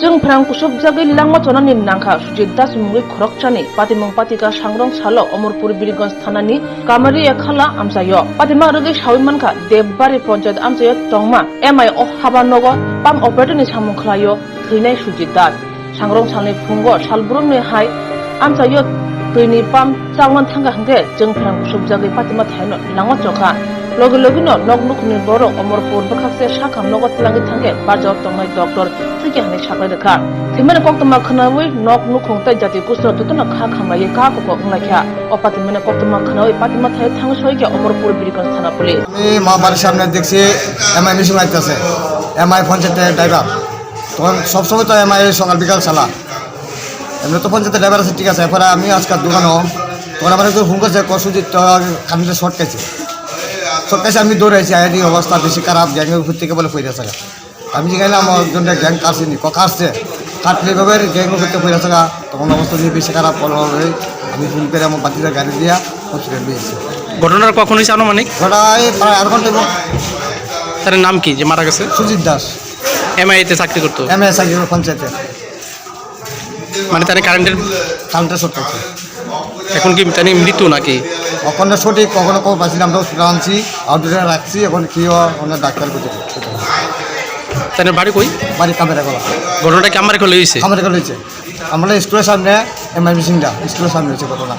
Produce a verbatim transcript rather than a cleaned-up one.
Chwngphrang kusubjagwi langma chonani nangkha Sujit Das mungwi khoroksani patimung patika sangrong salo Omorpur Birganj thanani Kamaria khala amchaio. Patima rwgwi sawi mankha Debbarwi Ponchayat amchaio tongma M I o haba nogo pump operator ni samung khlaio thwinai Sujit Das. Sangrong salni phungo salbrumni hai amchaio twini pump chakna thangkha hwnkhe chwngphrang kusubjagwi patima thaino langma chokha. Logi logino nok nukhungni borok Omorpur bwkhakse sakha nogo twlangwi thangkhe bajao tongnai doctor thwikhe hwnwi saklai rwkha. Thwimani koktwma khwnawi nok nukhung tei jati kusura jotono kha khamlaiwi kha koko wnglaikha. O patimani koktwma khwnawi patima thai thang soikhe Omorpur Birganj thana police. Ani ma bari samne dekchi M I machine aitase, M I panchayat driver. তখন সবসময় তো এমআই সকাল বিকাল চালা। এমনি তো পঞ্চায়েত ড্রাইভার আছে, ঠিক আছে। এরপরে আমি আজকাল দোকানো, তখন আমার একজন ফোন করছে, কসুজিত তো কারেন্টে শর্ট খাইছে। শর্ট খাইছে, আমি দৌড়াইছি, আইডি অবস্থা বেশি খারাপ, গ্যাংয়ের উপর থেকে বলে পড়ে আছে। আমি জিজ্ঞাসা আমার একজনটা গ্যাং কাটছে নি, ক কাটছে। কাটলে এভাবে গ্যাং করতে পড়ে আছে, তখন অবস্থা নিয়ে বেশি খারাপ, বলা হবে। আমি ফোন করে আমার বাতিজা গাড়ি দিয়া হসপিটাল নিয়ে এসেছি। ঘটনাটা কখন হয়েছে আনুমানিক? ঘটনা এই প্রায় আধ ঘন্টা এবং তার নাম কি যে মারা গেছে? সুজিত দাস। এমআইএ তে চাকরি করতো? এমআইএ চাকরি করে পঞ্চায়েতে। মানে তার কারেন্টের কারেন্টের শর্ট আছে। এখন কি তার মৃত্যু নাকি? ওখানে সঠিক কখনো খবর পাচ্ছি না, আমরা হসপিটাল আনছি, আউটডোরে রাখছি, এখন কি হয় ওনার ডাক্তার বুঝে। তার বাড়ি কই? বাড়ি কামেরাগোলা। ঘটনাটা কি আমার এখানে হয়েছে? কামেরাগোলা হয়েছে। আমরা স্কুলের সামনে, এমআই মিশিংটা স্কুলের সামনে হয়েছে ঘটনা।